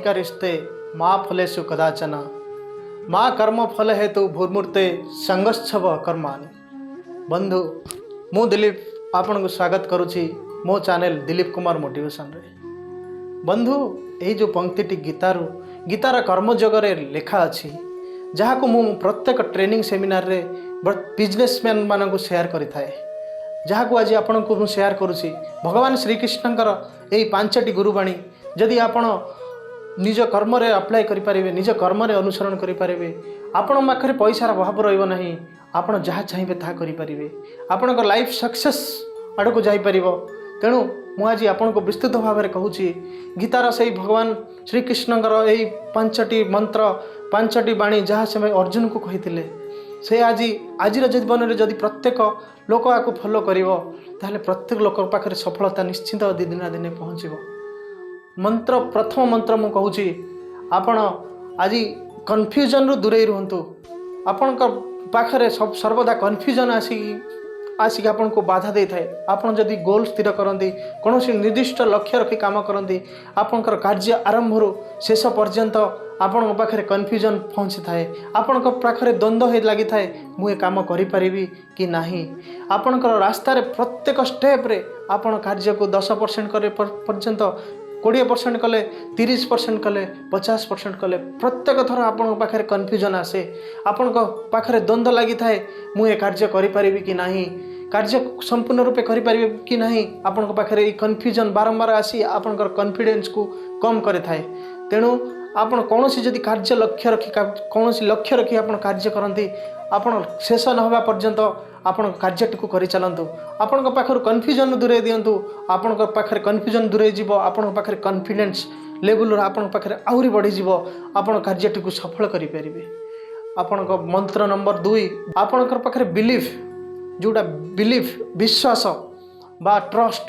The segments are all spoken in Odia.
ଅଧିକାରିସ୍ତେ ମା ଫଲେଷୁ କଦାଚନ ମା କର୍ମ ଫଲ ହେତୁ ଭୂର୍ମୂର୍ତ୍ତେ ସଙ୍ଗୋସ୍ତ୍ୱ ଅକର୍ମଣ୍ୟ। ବନ୍ଧୁ, ମୁଁ ଦିଲୀପ ଆପଣଙ୍କୁ ସ୍ୱାଗତ କରୁଛି ମୋ ଚ୍ୟାନେଲ୍ ଦିଲୀପ କୁମାର ମୋଟିଭେସନରେ। ବନ୍ଧୁ, ଏଇ ଯେଉଁ ପଙ୍କ୍ତିଟି ଗୀତାରୁ, ଗୀତାର କର୍ମଯୋଗରେ ଲେଖା ଅଛି, ଯାହାକୁ ମୁଁ ପ୍ରତ୍ୟେକ ଟ୍ରେନିଂ ସେମିନାରରେ ବିଜନେସମ୍ୟାନ୍ ମାନଙ୍କୁ ସେୟାର କରିଥାଏ, ଯାହାକୁ ଆଜି ଆପଣଙ୍କୁ ମୁଁ ସେୟାର କରୁଛି। ଭଗବାନ ଶ୍ରୀକୃଷ୍ଣଙ୍କର ଏଇ ପାଞ୍ଚଟି ଗୁରୁବାଣୀ ଯଦି ଆପଣ ନିଜ କର୍ମରେ ଆପ୍ଲାଏ କରିପାରିବେ, ନିଜ କର୍ମରେ ଅନୁସରଣ କରିପାରିବେ, ଆପଣଙ୍କ ପାଖରେ ପଇସାର ଅଭାବ ରହିବ ନାହିଁ। ଆପଣ ଯାହା ଚାହିଁବେ ତାହା କରିପାରିବେ। ଆପଣଙ୍କ ଲାଇଫ୍ ସକ୍ସେସ୍ ଆଡ଼କୁ ଯାଇପାରିବ। ତେଣୁ ମୁଁ ଆଜି ଆପଣଙ୍କୁ ବିସ୍ତୃତ ଭାବରେ କହୁଛି, ଗୀତାର ସେଇ ଭଗବାନ ଶ୍ରୀକୃଷ୍ଣଙ୍କର ଏଇ ପାଞ୍ଚଟି ମନ୍ତ୍ର, ପାଞ୍ଚଟି ବାଣୀ, ଯାହା ସେ ଅର୍ଜୁନକୁ କହିଥିଲେ, ସେ ଆଜିର ଜୀବନରେ ଯଦି ପ୍ରତ୍ୟେକ ଲୋକ ଆକୁ ଫଲୋ କରିବ, ତାହେଲେ ପ୍ରତ୍ୟେକ ଲୋକଙ୍କ ପାଖରେ ସଫଳତା ନିଶ୍ଚିତ ଦିନେ ନା ଦିନେ ପହଞ୍ଚିବ। ମନ୍ତ୍ର, ପ୍ରଥମ ମନ୍ତ୍ର ମୁଁ କହୁଛି, ଆପଣ ଆଜି କନଫ୍ୟୁଜନରୁ ଦୂରେଇ ରୁହନ୍ତୁ। ଆପଣଙ୍କ ପାଖରେ ସର୍ବଦା କନଫ୍ୟୁଜନ୍ ଆସିକି ଆସିକି ଆପଣଙ୍କୁ ବାଧା ଦେଇଥାଏ। ଆପଣ ଯଦି ଗୋଲ୍ ସ୍ଥିର କରନ୍ତି, କୌଣସି ନିର୍ଦ୍ଦିଷ୍ଟ ଲକ୍ଷ୍ୟ ରଖି କାମ କରନ୍ତି, ଆପଣଙ୍କର କାର୍ଯ୍ୟ ଆରମ୍ଭରୁ ଶେଷ ପର୍ଯ୍ୟନ୍ତ ଆପଣଙ୍କ ପାଖରେ କନଫ୍ୟୁଜନ୍ ପହଞ୍ଚିଥାଏ। ଆପଣଙ୍କ ପାଖରେ ଦ୍ୱନ୍ଦ୍ୱ ହେଇ ଲାଗିଥାଏ, ମୁଁ ଏ କାମ କରିପାରିବି କି ନାହିଁ। ଆପଣଙ୍କର ରାସ୍ତାରେ ପ୍ରତ୍ୟେକ ଷ୍ଟେପ୍ରେ ଆପଣ କାର୍ଯ୍ୟକୁ 10% କରେ ପର୍ଯ୍ୟନ୍ତ 20% କଲେ, 30% କଲେ, 50% କଲେ, ପ୍ରତ୍ୟେକ ଥର ଆପଣଙ୍କ ପାଖରେ କନଫ୍ୟୁଜନ୍ ଆସେ। ଆପଣଙ୍କ ପାଖରେ ଦ୍ୱନ୍ଦ୍ୱ ଲାଗିଥାଏ, ମୁଁ ଏ କାର୍ଯ୍ୟ କରିପାରିବି କି ନାହିଁ, କାର୍ଯ୍ୟ ସମ୍ପୂର୍ଣ୍ଣ ରୂପେ କରିପାରିବି କି ନାହିଁ। ଆପଣଙ୍କ ପାଖରେ ଏଇ କନଫ୍ୟୁଜନ୍ ବାରମ୍ବାର ଆସି ଆପଣଙ୍କର କନଫିଡେନ୍ସକୁ କମ୍ କରିଥାଏ। ତେଣୁ ଆପଣ କୌଣସି ଯଦି କାର୍ଯ୍ୟ ଲକ୍ଷ୍ୟ ରଖି, କୌଣସି ଲକ୍ଷ୍ୟ ରଖି ଆପଣ କାର୍ଯ୍ୟ କରନ୍ତି, ଆପଣ ଶେଷ ନ ହେବା ପର୍ଯ୍ୟନ୍ତ ଆପଣଙ୍କ କାର୍ଯ୍ୟଟିକୁ କରିଚାଲନ୍ତୁ। ଆପଣଙ୍କ ପାଖରୁ କନଫ୍ୟୁଜନ୍ ଦୂରେଇ ଦିଅନ୍ତୁ। ଆପଣଙ୍କ ପାଖରେ କନଫ୍ୟୁଜନ୍ ଦୂରେଇ ଯିବ, ଆପଣଙ୍କ ପାଖରେ କନଫିଡେନ୍ସ ଲେଭେଲ୍ ଆପଣଙ୍କ ପାଖରେ ଆହୁରି ବଢ଼ିଯିବ। ଆପଣ କାର୍ଯ୍ୟଟିକୁ ସଫଳ କରିପାରିବେ। ଆପଣଙ୍କ ମନ୍ତ୍ର ନମ୍ବର 2, ଆପଣଙ୍କର ପାଖରେ ବିଲିଫ୍, ଯେଉଁଟା ବିଲିଫ୍, ବିଶ୍ୱାସ ବା ଟ୍ରଷ୍ଟ।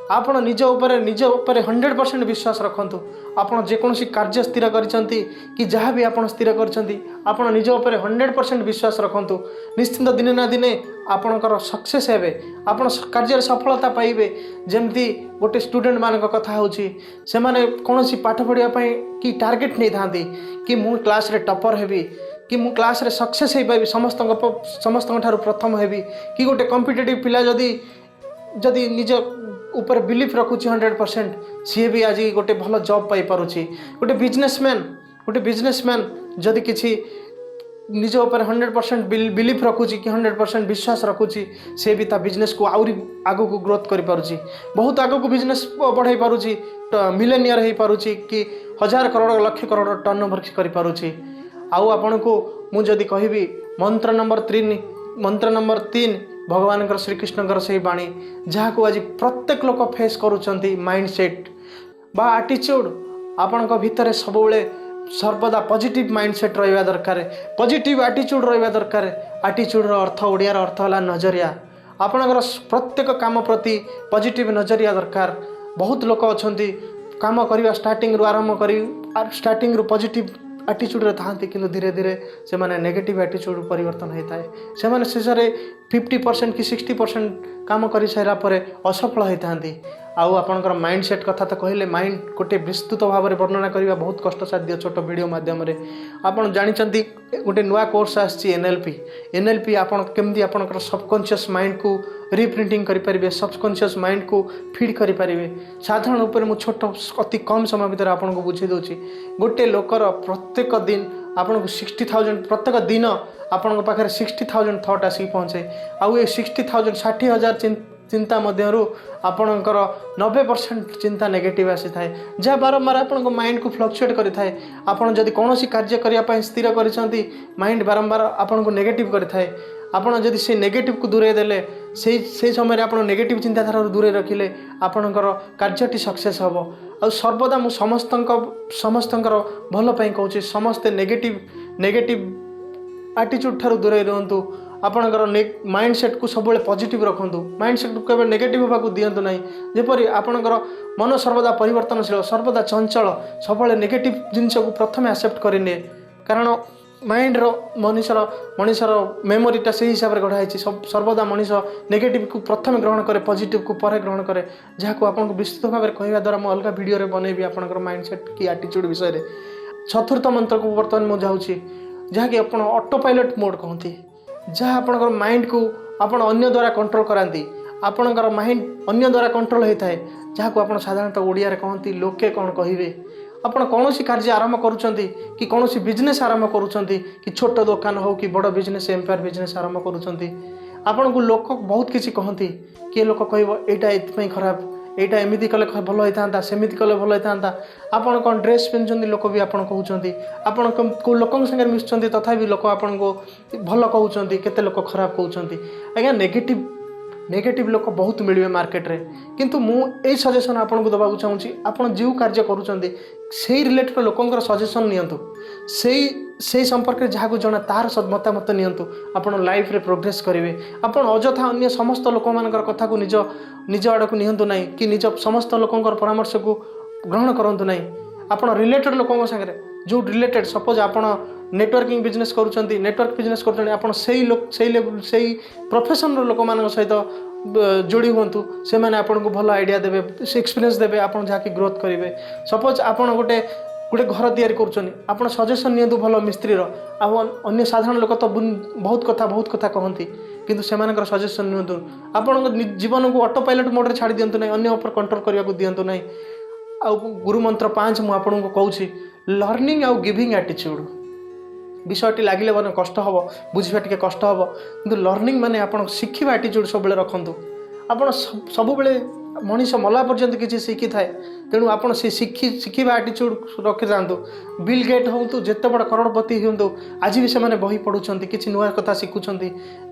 ଆପଣ ନିଜ ଉପରେ 100% ବିଶ୍ୱାସ ରଖନ୍ତୁ। ଆପଣ ଯେକୌଣସି କାର୍ଯ୍ୟ ସ୍ଥିର କରିଛନ୍ତି କି ଯାହା ବି ଆପଣ ସ୍ଥିର କରିଛନ୍ତି, ଆପଣ ନିଜ ଉପରେ 100% ବିଶ୍ୱାସ ରଖନ୍ତୁ। ନିଶ୍ଚିନ୍ତ ଦିନେ ନା ଦିନେ ଆପଣଙ୍କର ସକ୍ସେସ୍ ହେବେ, ଆପଣ କାର୍ଯ୍ୟରେ ସଫଳତା ପାଇବେ। ଯେମିତି ଗୋଟେ ଷ୍ଟୁଡେଣ୍ଟମାନଙ୍କ କଥା ହେଉଛି, ସେମାନେ କୌଣସି ପାଠ ପଢ଼ିବା ପାଇଁ କି ଟାର୍ଗେଟ୍ ନେଇଥାନ୍ତି କି ମୁଁ କ୍ଲାସ୍ରେ ଟପର୍ ହେବି କି ମୁଁ କ୍ଲାସ୍ରେ ସକ୍ସେସ୍ ହେଇପାରିବି, ସମସ୍ତଙ୍କ ଠାରୁ ପ୍ରଥମ ହେବି, କି ଗୋଟେ କମ୍ପିଟେଟିଭ୍ ପିଲା ଯଦି ଯଦି ନିଜ ଉପରେ ବିଲିଫ୍ ରଖୁଛି 100%, ସିଏ ବି ଆଜି ଗୋଟେ ଭଲ ଜବ୍ ପାଇପାରୁଛି। ଗୋଟେ ବିଜନେସମ୍ୟାନ୍ ଯଦି କିଛି ନିଜ ଉପରେ 100% ବିଲିଫ୍ ରଖୁଛି କି 100% ବିଶ୍ୱାସ ରଖୁଛି, ସେ ବି ତା ବିଜନେସ୍କୁ ଆହୁରି ଆଗକୁ ଗ୍ରୋଥ୍ କରିପାରୁଛି, ବହୁତ ଆଗକୁ ବିଜନେସ୍ ବଢ଼ାଇ ପାରୁଛି, ମିଲେନିୟର ହେଇପାରୁଛି କି ହଜାର କରୋଡ଼, ଲକ୍ଷ କରୋଡ଼ ଟର୍ନ ଓଭର କରିପାରୁଛି। ଆଉ ଆପଣଙ୍କୁ ମୁଁ ଯଦି କହିବି ମନ୍ତ୍ର ନମ୍ବର 3, ମନ୍ତ୍ର ନମ୍ବର 3, ଭଗବାନଙ୍କର ଶ୍ରୀକୃଷ୍ଣଙ୍କର ସେଇ ବାଣୀ, ଯାହାକୁ ଆଜି ପ୍ରତ୍ୟେକ ଲୋକ ଫେସ୍ କରୁଛନ୍ତି, ମାଇଣ୍ଡ ସେଟ୍ ବା ଆଟିଚ୍ୟୁଡ଼୍। ଆପଣଙ୍କ ଭିତରେ ସବୁବେଳେ ସର୍ବଦା ପଜିଟିଭ୍ ମାଇଣ୍ଡ ସେଟ୍ ରହିବା ଦରକାର, ପଜିଟିଭ୍ ଆଟିଚ୍ୟୁଡ଼୍ ରହିବା ଦରକାର। ଆଟିଚ୍ୟୁଡ଼୍ର ଅର୍ଥ, ଓଡ଼ିଆର ଅର୍ଥ ହେଲା ନଜରିଆ। ଆପଣଙ୍କର ପ୍ରତ୍ୟେକ କାମ ପ୍ରତି ପଜିଟିଭ୍ ନଜରିଆ ଦରକାର। ବହୁତ ଲୋକ ଅଛନ୍ତି, କାମ କରିବା ଷ୍ଟାର୍ଟିଂରୁ ଆରମ୍ଭ କରି ଷ୍ଟାର୍ଟିଂରୁ ପଜିଟିଭ୍ ଆଟିଚ୍ୟୁଡ଼୍ରେ ଥାଆନ୍ତି, କିନ୍ତୁ ଧୀରେ ଧୀରେ ସେମାନେ ନେଗେଟିଭ୍ ଆଟିଚ୍ୟୁଡ଼୍ ପରିବର୍ତ୍ତନ ହୋଇଥାଏ। ସେମାନେ ଶେଷରେ 50% କି 60% କାମ କରିସାରିଲା ପରେ ଅସଫଳ ହୋଇଥାନ୍ତି। ଆଉ ଆପଣଙ୍କର ମାଇଣ୍ଡ ସେଟ୍ କଥା ତ କହିଲେ, ମାଇଣ୍ଡ ଗୋଟେ ବିସ୍ତୃତ ଭାବରେ ବର୍ଣ୍ଣନା କରିବା ବହୁତ କଷ୍ଟସାଧ୍ୟ ଛୋଟ ଭିଡ଼ିଓ ମାଧ୍ୟମରେ। ଆପଣ ଜାଣିଛନ୍ତି, ଗୋଟେ ନୂଆ କୋର୍ସ ଆସିଛି, ଏନ୍ଏଲ୍ପି। ଏନ୍ଏଲ୍ପି ଆପଣ କେମିତି ଆପଣଙ୍କର ସବକନସିୟସ୍ ମାଇଣ୍ଡକୁ ରିପ୍ରିଣ୍ଟିଂ କରିପାରିବେ, ସବକନସିୟସ୍ ମାଇଣ୍ଡକୁ ଫିଡ଼୍ କରିପାରିବେ। ସାଧାରଣ ଉପରେ ମୁଁ ଛୋଟ ଅତି କମ୍ ସମୟ ଭିତରେ ଆପଣଙ୍କୁ ବୁଝେଇ ଦେଉଛି। ଗୋଟେ ଲୋକର ପ୍ରତ୍ୟେକ ଦିନ ଆପଣଙ୍କୁ 60,000, ପ୍ରତ୍ୟେକ ଦିନ ଆପଣଙ୍କ ପାଖରେ 60,000 ଥଟ୍ ଆସିକି ପହଞ୍ଚେ। ଆଉ ଏ 60,000, 60,000 ଚିନ୍ତା ମଧ୍ୟରୁ ଆପଣଙ୍କର 90% ଚିନ୍ତା ନେଗେଟିଭ୍ ଆସିଥାଏ, ଯାହା ବାରମ୍ବାର ଆପଣଙ୍କ ମାଇଣ୍ଡକୁ ଫ୍ଲକ୍ଚୁଏଟ୍ କରିଥାଏ। ଆପଣ ଯଦି କୌଣସି କାର୍ଯ୍ୟ କରିବା ପାଇଁ ସ୍ଥିର କରିଛନ୍ତି, ମାଇଣ୍ଡ ବାରମ୍ବାର ଆପଣଙ୍କୁ ନେଗେଟିଭ୍ କରିଥାଏ। ଆପଣ ଯଦି ସେଇ ନେଗେଟିଭ୍କୁ ଦୂରେଇ ଦେଲେ, ସେଇ ସେଇ ସମୟରେ ଆପଣ ନେଗେଟିଭ୍ ଚିନ୍ତାଧାରାରୁ ଦୂରେଇ ରଖିଲେ, ଆପଣଙ୍କର କାର୍ଯ୍ୟଟି ସକ୍ସେସ୍ ହେବ। ଆଉ ସର୍ବଦା ମୁଁ ସମସ୍ତଙ୍କର ଭଲ ପାଇଁ କହୁଛି, ସମସ୍ତେ ନେଗେଟିଭ୍ ନେଗେଟିଭ୍ ଆଟିଚ୍ୟୁଡ଼୍ ଠାରୁ ଦୂରେଇ ରୁହନ୍ତୁ। ଆପଣଙ୍କର ମାଇଣ୍ଡ ସେଟ୍କୁ ସବୁବେଳେ ପଜିଟିଭ୍ ରଖନ୍ତୁ। ମାଇଣ୍ଡ ସେଟ୍କୁ କେବେ ନେଗେଟିଭ୍ ହେବାକୁ ଦିଅନ୍ତୁ ନାହିଁ। ଯେପରି ଆପଣଙ୍କର ମନ ସର୍ବଦା ପରିବର୍ତ୍ତନଶୀଳ, ସର୍ବଦା ଚଞ୍ଚଳ, ସବୁବେଳେ ନେଗେଟିଭ୍ ଜିନିଷକୁ ପ୍ରଥମେ ଆକ୍ସେପ୍ଟ କରିନିଏ। କାରଣ ମାଇଣ୍ଡର ମଣିଷର ମେମୋରିଟା ସେଇ ହିସାବରେ ଗଢ଼ା ହେଇଛି। ସର୍ବଦା ମଣିଷ ନେଗେଟିଭକୁ ପ୍ରଥମେ ଗ୍ରହଣ କରେ, ପଜିଟିଭକୁ ପରେ ଗ୍ରହଣ କରେ, ଯାହାକୁ ଆପଣଙ୍କୁ ବିସ୍ତୃତ ଭାବରେ କହିବା ଦ୍ୱାରା ମୁଁ ଅଲଗା ଭିଡ଼ିଓରେ ବନେଇବି ଆପଣଙ୍କର ମାଇଣ୍ଡ ସେଟ୍ କି ଆଟିଚ୍ୟୁଡ଼ ବିଷୟରେ। ଚତୁର୍ଥ ମନ୍ତ୍ରକୁ ବର୍ତ୍ତମାନ ମୁଁ ଯାଉଛି, ଯାହାକି ଆପଣ ଅଟୋ ପାଇଲଟ୍ ମୋଡ଼୍ କହନ୍ତି, ଯାହା ଆପଣଙ୍କର ମାଇଣ୍ଡକୁ ଆପଣ ଅନ୍ୟ ଦ୍ୱାରା କଣ୍ଟ୍ରୋଲ୍ କରାନ୍ତି। ଆପଣଙ୍କର ମାଇଣ୍ଡ ଅନ୍ୟ ଦ୍ୱାରା କଣ୍ଟ୍ରୋଲ୍ ହୋଇଥାଏ, ଯାହାକୁ ଆପଣ ସାଧାରଣତଃ ଓଡ଼ିଆରେ କହନ୍ତି ଲୋକେ କ'ଣ କହିବେ। ଆପଣ କୌଣସି କାର୍ଯ୍ୟ ଆରମ୍ଭ କରୁଛନ୍ତି କି କୌଣସି ବିଜନେସ୍ ଆରମ୍ଭ କରୁଛନ୍ତି କି ଛୋଟ ଦୋକାନ ହେଉ କି ବଡ଼ ବିଜନେସ୍, ଏମ୍ପାୟାର ବିଜନେସ୍ ଆରମ୍ଭ କରୁଛନ୍ତି, ଆପଣଙ୍କୁ ଲୋକ ବହୁତ କିଛି କହନ୍ତି। କିଏ ଲୋକ କହିବ ଏଇଟା ଏଥିପାଇଁ ଖରାପ, ଏଇଟା ଏମିତି କଲେ ଭଲ ହେଇଥାନ୍ତା, ସେମିତି କଲେ ଭଲ ହେଇଥାନ୍ତା। ଆପଣ କ'ଣ ଡ୍ରେସ୍ ପିନ୍ଧୁଛନ୍ତି, ଲୋକ ବି ଆପଣ କହୁଛନ୍ତି। ଆପଣ କେଉଁ ଲୋକଙ୍କ ସାଙ୍ଗରେ ମିଶୁଛନ୍ତି, ତଥାପି ଲୋକ ଆପଣଙ୍କୁ ଭଲ କହୁଛନ୍ତି, କେତେ ଲୋକ ଖରାପ କହୁଛନ୍ତି। ଆଜ୍ଞା, ନେଗେଟିଭ୍ ଲୋକ ବହୁତ ମିଳିବେ ମାର୍କେଟରେ। କିନ୍ତୁ ମୁଁ ଏଇ ସଜେସନ୍ ଆପଣଙ୍କୁ ଦେବାକୁ ଚାହୁଁଛି, ଆପଣ ଯେଉଁ କାର୍ଯ୍ୟ କରୁଛନ୍ତି ସେଇ ରିଲେଟେଡ଼ ଲୋକଙ୍କର ସଜେସନ୍ ନିଅନ୍ତୁ। ସେଇ ସେଇ ସମ୍ପର୍କରେ ଯାହାକୁ ଜଣା ତାହାର ମତାମତ ନିଅନ୍ତୁ। ଆପଣ ଲାଇଫରେ ପ୍ରୋଗ୍ରେସ୍ କରିବେ। ଆପଣ ଅଯଥା ଅନ୍ୟ ସମସ୍ତ ଲୋକମାନଙ୍କର କଥାକୁ ନିଜ ନିଜ ଆଡ଼କୁ ନିଅନ୍ତୁ ନାହିଁ କି ନିଜ ସମସ୍ତ ଲୋକଙ୍କର ପରାମର୍ଶକୁ ଗ୍ରହଣ କରନ୍ତୁ ନାହିଁ। ଆପଣ ରିଲେଟେଡ଼ ଲୋକଙ୍କ ସାଙ୍ଗରେ ଯେଉଁ ରିଲେଟେଡ଼, ସପୋଜ୍ ଆପଣ ନେଟୱାର୍କିଂ ବିଜନେସ୍ କରୁଛନ୍ତି, ନେଟୱାର୍କ ବିଜନେସ୍ କରୁଛନ୍ତି, ଆପଣ ସେଇ ଲୋକ, ସେଇ ଲେବୁଲ୍, ସେଇ ପ୍ରଫେସନ୍ର ଲୋକମାନଙ୍କ ସହିତ ଯୋଡ଼ି ହୁଅନ୍ତୁ। ସେମାନେ ଆପଣଙ୍କୁ ଭଲ ଆଇଡ଼ିଆ ଦେବେ, ସେ ଏକ୍ସପିରିଏନ୍ସ ଦେବେ, ଆପଣ ଯାହାକି ଗ୍ରୋଥ୍ କରିବେ। ସପୋଜ୍ ଆପଣ ଗୋଟେ ଗୋଟେ ଘର ତିଆରି କରୁଛନ୍ତି, ଆପଣ ସଜେସନ୍ ନିଅନ୍ତୁ ଭଲ ମିସ୍ତ୍ରୀର। ଆଉ ଅନ୍ୟ ସାଧାରଣ ଲୋକ ତ ବହୁତ କଥା କହନ୍ତି, କିନ୍ତୁ ସେମାନଙ୍କର ସଜେସନ୍ ନିଅନ୍ତୁ। ଆପଣଙ୍କ ଜୀବନକୁ ଅଟୋ ପାଇଲଟ୍ ମୋଡ଼ରେ ଛାଡ଼ି ଦିଅନ୍ତୁ ନାହିଁ, ଅନ୍ୟ ଉପରେ କଣ୍ଟ୍ରୋଲ୍ କରିବାକୁ ଦିଅନ୍ତୁ ନାହିଁ। ଆଉ ଗୁରୁମନ୍ତ୍ର 5 ମୁଁ ଆପଣଙ୍କୁ କହୁଛି, ଲର୍ଣ୍ଣିଂ ଆଉ ଗିଭିଂ ଆଟିଚ୍ୟୁଡ଼। ବିଷୟଟି ଲାଗିଲେ ମାନେ କଷ୍ଟ ହେବ, ବୁଝିବା ଟିକେ କଷ୍ଟ ହେବ, କିନ୍ତୁ ଲର୍ଣ୍ଣିଂ ମାନେ ଆପଣ ଶିଖିବା ଆଟିଚ୍ୟୁଡ଼ ସବୁବେଳେ ରଖନ୍ତୁ। ଆପଣ ସବୁବେଳେ, ମଣିଷ ମଲା ପର୍ଯ୍ୟନ୍ତ କିଛି ଶିଖିଥାଏ। ତେଣୁ ଆପଣ ସେ ଶିଖିବା ଆଟିଚ୍ୟୁଡ଼ ରଖିଥାନ୍ତୁ। ବିଲ୍ ଗେଟ୍ ହୁଅନ୍ତୁ, ଯେତେ ବଡ଼ କରୋଡ଼ପତି ହୁଅନ୍ତୁ, ଆଜି ବି ସେମାନେ ବହି ପଢ଼ୁଛନ୍ତି, କିଛି ନୂଆ କଥା ଶିଖୁଛନ୍ତି।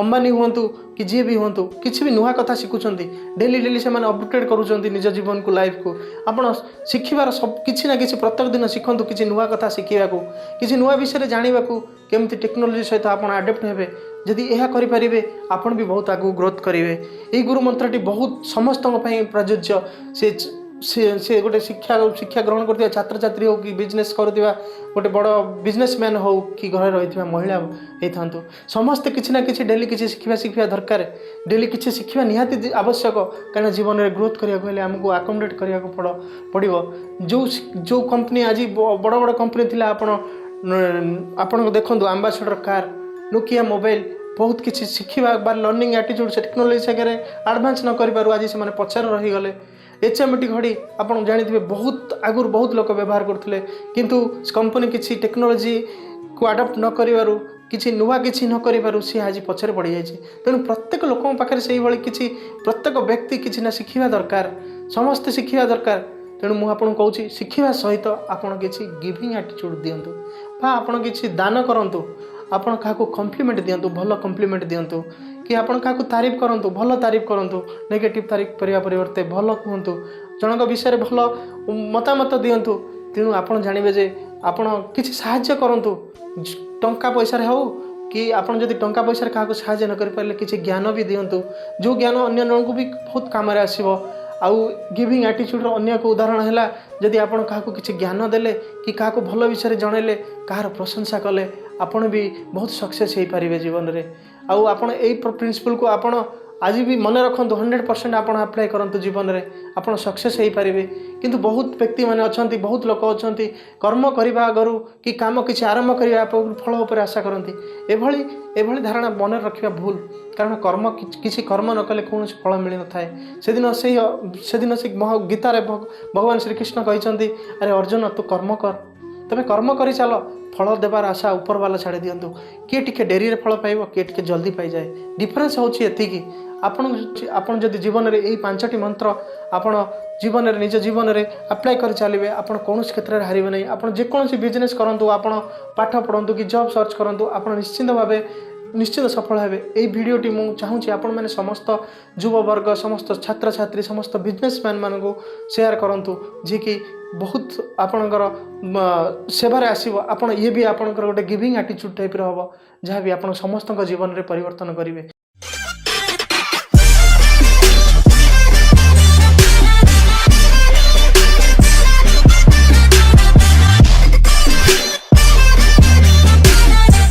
ଅମ୍ବାନୀ ହୁଅନ୍ତୁ କି ଯିଏ ବି ହୁଅନ୍ତୁ, କିଛି ବି ନୂଆ କଥା ଶିଖୁଛନ୍ତି। ଡେଲି ଡେଲି ସେମାନେ ଅପଡେଟ୍ କରୁଛନ୍ତି ନିଜ ଜୀବନକୁ, ଲାଇଫକୁ। ଆପଣ ଶିଖିବାର ସବୁ କିଛି ନା କିଛି ପ୍ରତ୍ୟେକ ଦିନ ଶିଖନ୍ତୁ, କିଛି ନୂଆ କଥା ଶିଖିବାକୁ, କିଛି ନୂଆ ବିଷୟରେ ଜାଣିବାକୁ, କେମିତି ଟେକ୍ନୋଲୋଜି ସହିତ ଆପଣ ଆଡପ୍ଟ ହେବେ। ଯଦି ଏହା କରିପାରିବେ, ଆପଣ ବି ବହୁତ ଆଗକୁ ଗ୍ରୋଥ୍ କରିବେ। ଏହି ଗୁରୁ ମନ୍ତ୍ରଟି ବହୁତ ସମସ୍ତଙ୍କ ପାଇଁ ପ୍ରଯୁଜ୍ୟ। ସେ ସେ ସେ ଗୋଟେ ଶିକ୍ଷା ଶିକ୍ଷା ଗ୍ରହଣ କରୁଥିବା ଛାତ୍ରଛାତ୍ରୀ ହେଉ କି ବିଜନେସ୍ କରୁଥିବା ଗୋଟେ ବଡ଼ ବିଜନେସମ୍ୟାନ୍ ହେଉ କି ଘରେ ରହିଥିବା ମହିଳା ହେଇଥାନ୍ତୁ, ସମସ୍ତେ କିଛି ନା କିଛି ଡେଲି କିଛି ଶିଖିବା ଶିଖିବା ଦରକାର। ଡେଲି କିଛି ଶିଖିବା ନିହାତି ଆବଶ୍ୟକ, କାରଣ ଜୀବନରେ ଗ୍ରୋଥ୍ କରିବାକୁ ହେଲେ ଆମକୁ ଆକୋମୋଡେଟ୍ କରିବାକୁ ପଡ଼ିବ। ଯେଉଁ ଯେଉଁ କମ୍ପାନୀ ଆଜି ବଡ଼ ବଡ଼ କମ୍ପାନୀ ଥିଲା, ଆପଣଙ୍କୁ ଦେଖନ୍ତୁ, ଆମ୍ବାସଡ଼ର କାର୍, ନୋକିଆ ମୋବାଇଲ, ବହୁତ କିଛି ଶିଖିବା ବା ଲର୍ଣ୍ଣିଂ ଆଟିଚ୍ୟୁଡ଼, ସେ ଟେକ୍ନୋଲୋଜି ସାଙ୍ଗରେ ଆଡ଼ଭାନ୍ସ ନ କରିବାରୁ ଆଜି ସେମାନେ ପଛରେ ରହିଗଲେ। HMT ଘଡ଼ି ଆପଣ ଜାଣିଥିବେ, ବହୁତ ଆଗରୁ ବହୁତ ଲୋକ ବ୍ୟବହାର କରୁଥିଲେ, କିନ୍ତୁ କମ୍ପାନୀ କିଛି ଟେକ୍ନୋଲୋଜିକୁ ଆଡ଼ପ୍ଟ ନ କରିବାରୁ, କିଛି ନୂଆ କିଛି ନ କରିବାରୁ ସିଏ ଆଜି ପଛରେ ପଡ଼ିଯାଇଛି। ତେଣୁ ପ୍ରତ୍ୟେକ ଲୋକଙ୍କ ପାଖରେ ସେଇଭଳି କିଛି, ପ୍ରତ୍ୟେକ ବ୍ୟକ୍ତି କିଛି ନା ଶିଖିବା ଦରକାର, ସମସ୍ତେ ଶିଖିବା ଦରକାର। ତେଣୁ ମୁଁ ଆପଣଙ୍କୁ କହୁଛି, ଶିଖିବା ସହିତ ଆପଣ କିଛି ଗିଭିଂ ଆଟିଚ୍ୟୁଡ଼ ଦିଅନ୍ତୁ ବା ଆପଣ କିଛି ଦାନ କରନ୍ତୁ। ଆପଣ କାହାକୁ କମ୍ପ୍ଲିମେଣ୍ଟ ଦିଅନ୍ତୁ, ଭଲ କମ୍ପ୍ଲିମେଣ୍ଟ ଦିଅନ୍ତୁ କି ଆପଣ କାହାକୁ ତାରିଫ କରନ୍ତୁ, ଭଲ ତାରିଫ କରନ୍ତୁ। ନେଗେଟିଭ୍ ତାରିଫ କରିବା ପରିବର୍ତ୍ତେ ଭଲ କୁହନ୍ତୁ, ଜଣଙ୍କ ବିଷୟରେ ଭଲ ମତାମତ ଦିଅନ୍ତୁ। ତେଣୁ ଆପଣ ଜାଣିବେ ଯେ ଆପଣ କିଛି ସାହାଯ୍ୟ କରନ୍ତୁ, ଟଙ୍କା ପଇସାରେ ହେଉ କି ଆପଣ ଯଦି ଟଙ୍କା ପଇସାରେ କାହାକୁ ସାହାଯ୍ୟ ନ କରିପାରିଲେ, କିଛି ଜ୍ଞାନ ବି ଦିଅନ୍ତୁ, ଯେଉଁ ଜ୍ଞାନ ଅନ୍ୟ ଜଣଙ୍କୁ ବି ବହୁତ କାମରେ ଆସିବ। ଆଉ ଗିଭିଂ ଆଟିଚ୍ୟୁଡ଼ର ଅନ୍ୟ ଏକ ଉଦାହରଣ ହେଲା, ଯଦି ଆପଣ କାହାକୁ କିଛି ଜ୍ଞାନ ଦେଲେ କି କାହାକୁ ଭଲ ବିଷୟରେ ଜଣାଇଲେ, କାହାର ପ୍ରଶଂସା କଲେ, ଆପଣ ବି ବହୁତ ସକ୍ସେସ୍ ହେଇପାରିବେ ଜୀବନରେ। ଆଉ ଆପଣ ଏଇ ପ୍ରିନ୍ସିପଲ୍କୁ ଆପଣ ଆଜି ବି ମନେ ରଖନ୍ତୁ, 100% ଆପଣ ଆପ୍ଲାଏ କରନ୍ତୁ ଜୀବନରେ, ଆପଣ ସକ୍ସେସ୍ ହେଇପାରିବେ। କିନ୍ତୁ ବହୁତ ବ୍ୟକ୍ତିମାନେ ଅଛନ୍ତି, ବହୁତ ଲୋକ ଅଛନ୍ତି, କର୍ମ କରିବା ଆଗରୁ କି କାମ କିଛି ଆରମ୍ଭ କରିବା ପୂର୍ବରୁ ଫଳ ଉପରେ ଆଶା କରନ୍ତି। ଏଭଳି ଏଭଳି ଧାରଣା ମନରେ ରଖିବା ଭୁଲ, କାରଣ କର୍ମ କିଛି କର୍ମ ନ କଲେ କୌଣସି ଫଳ ମିଳିନଥାଏ। ସେଦିନ ସେ ମହା ଗୀତାରେ ଭଗବାନ ଶ୍ରୀକୃଷ୍ଣ କହିଛନ୍ତି, "ଆରେ ଅର୍ଜୁନ, ତୁ କର୍ମ କର, ତମେ କର୍ମ କରି ଚାଲ, ଫଳ ଦେବାର ଆଶା ଉପରବାଲା ଛାଡ଼ି ଦିଅନ୍ତୁ।" କିଏ ଟିକେ ଡେରିରେ ଫଳ ପାଇବ, କିଏ ଟିକେ ଜଲ୍ଦି ପାଇଯାଏ, ଡିଫରେନ୍ସ ହେଉଛି ଏତିକି। ଆପଣ ଆପଣ ଯଦି ଜୀବନରେ ଏଇ ପାଞ୍ଚଟି ମନ୍ତ୍ର ଆପଣ ଜୀବନରେ, ନିଜ ଜୀବନରେ ଆପ୍ଲାଏ କରି ଚାଲିବେ, ଆପଣ କୌଣସି କ୍ଷେତ୍ରରେ ହାରିବେ ନାହିଁ। ଆପଣ ଯେକୌଣସି ବିଜନେସ୍ କରନ୍ତୁ, ଆପଣ ପାଠ ପଢ଼ନ୍ତୁ କି ଜବ୍ ସର୍ଚ୍ଚ କରନ୍ତୁ, ଆପଣ ନିଶ୍ଚିନ୍ତ ଭାବେ ନିଶ୍ଚିତ ସଫଳ ହେବେ। ଏଇ ଭିଡ଼ିଓଟି ମୁଁ ଚାହୁଁଛି ଆପଣମାନେ ସମସ୍ତ ଯୁବବର୍ଗ, ସମସ୍ତ ଛାତ୍ରଛାତ୍ରୀ, ସମସ୍ତ ବିଜନେସମ୍ୟାନ୍ ମାନଙ୍କୁ ସେୟାର କରନ୍ତୁ, ଯିଏକି ବହୁତ ଆପଣଙ୍କର ସେବାରେ ଆସିବ। ଆପଣ ଇଏ ବି ଆପଣଙ୍କର ଗୋଟେ ଗିଭିଂ ଆଟିଚ୍ୟୁଡ଼ ଟାଇପ୍ର ହେବ, ଯାହା ବି ଆପଣ ସମସ୍ତଙ୍କ ଜୀବନରେ ପରିବର୍ତ୍ତନ କରିବେ।